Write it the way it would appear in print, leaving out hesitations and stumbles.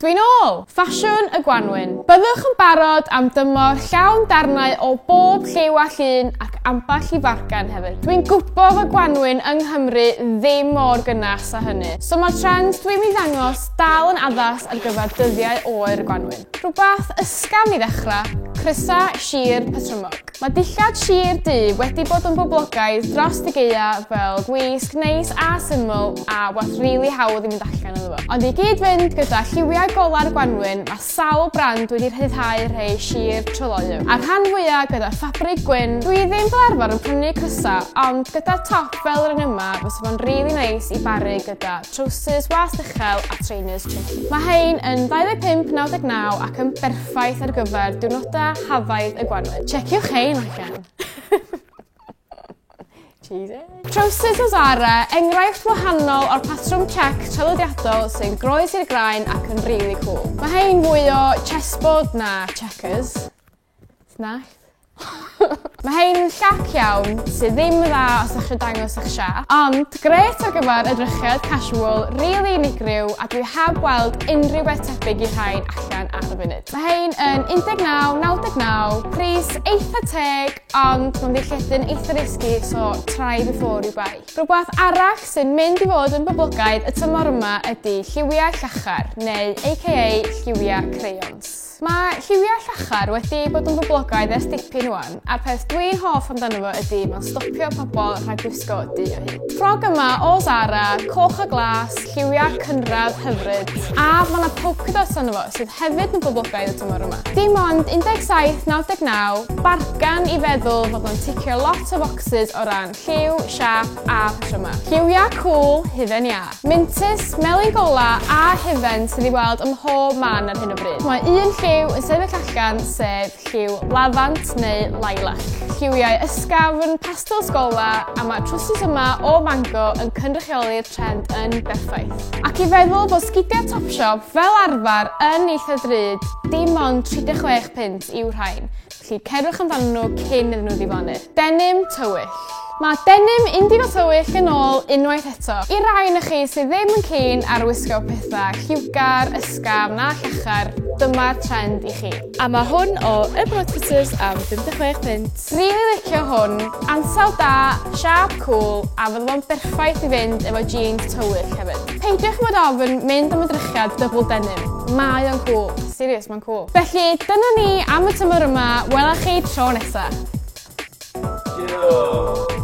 Dwi'n ôl! Ffasiwn y gwanwyn. Byddwch yn barod am dymor llawn darnau o bob lliw a llun ac ambell i fargen hefyd. Dwi'n gwybod fod gwanwyn yng Nghymru ddim mor gynnas â hynny, so mae'r trend dwi'n mynd i ddangos dal yn addas ar gyfer dyddiau oer y gwanwyn. Rhywbeth ysgafn i ddechrau, crysau sheer patrymog. Mae dillad sheer du wedi bod yn boblogaidd dros y gaea fel gwisg neis a syml a wbath rili hawdd i fynd allan ynddo fo. Ond i gyd fynd gyda lliwiau golau'r gwanwyn, mae sawl brand wedi rhyddhau rhei sheer tryloyw. A'r rhan fwya gyda ffabrig gwyn. Dwi ddim fel arfer yn prynu crysau, ond gyda top fel yr un yma, fysa fo'n rili neis i baru gyda trowsus wast uchel a trainers chunky. Mae hein yn 25.99 ac yn berffaith ar gyfer diwrnodau hafaidd y gwanwyn. Checiwch hein allan! Cheesy. Trowsus o Zara, enghraifft wahanol o'r patrwm check traddodiadol sy'n groes i'r graen ac yn really cool. Mae hein fwy o chessboard na checkers. Snap. Mae hein yn llac iawn, sydd ddim yn dda os ydych chi'n dangos eich siâp, ond grêt ar gyfer edrychiad casual, rili unigryw, a dwi heb weld unrhyw beth tebyg i rhain allan ar y funud. Mae hein yn 19.99, pris eitha teg, ond mae'n ddilledyn eitha risky, so try before you buy. Rhywbeth arall sy'n mynd i fod yn boblogaidd y tymor yma ydy lliwiau llachar, neu aka lliwiau crayons. Mae lliwiau llachar wedi bod yn boblogaidd ers dipyn ŵan, a'r peth dwi'n hoff amdano fo ydy mae'n stopio pobl rhag gwisgo du o hyd. Ffrog yma o Zara, coch a glas, lliwiau cynradd hyfryd, a mae 'na polka dots arno fo sydd hefyd yn boblogaidd y tymor yma. Dim ond 17.99, bargan i feddwl fod o'n ticio lot o focsys o ran lliw, siâp a patrymau. Lliwiau cŵl, hufen iâ. Mintys, melyn golau a hufen sydd i weld ym mhob man ar hyn o bryd. Mae un lliw yn sefyll allan sef lliw lafant neu lilac. Lliwiau ysgafn, pastels golau a mae'r trowsus yma o Mango yn cynrychioli'r trend yn berffaith. Ac i feddwl bod sgidiau Topshop fel arfer yn eitha drud, dim ond 36 punt yw rhain. Felly cerwch amdanyn nhw cyn iddyn nhw ddiflannu. Denim tywyll. Mae denim indigo tywyll yn ôl unwaith eto. I rai ohonoch chi sydd ddim yn keen ar wisgo pethau lliwgar, ysgafn a llachar, dyma'r trend i chi. A mae hwn o Urban Outfitters am 56 punt. Rili licio hwn, ansawdd da, siâp cŵl a fydda fo'n berffaith i fynd efo jeans tywyll hefyd. Peidiwch bod ofn mynd am y drychiad double denim. Mae o'n cŵl. Serious, mae'n cŵl. Felly, dyna ni am y tymor yma. Wela chi tro nesa. Diolch.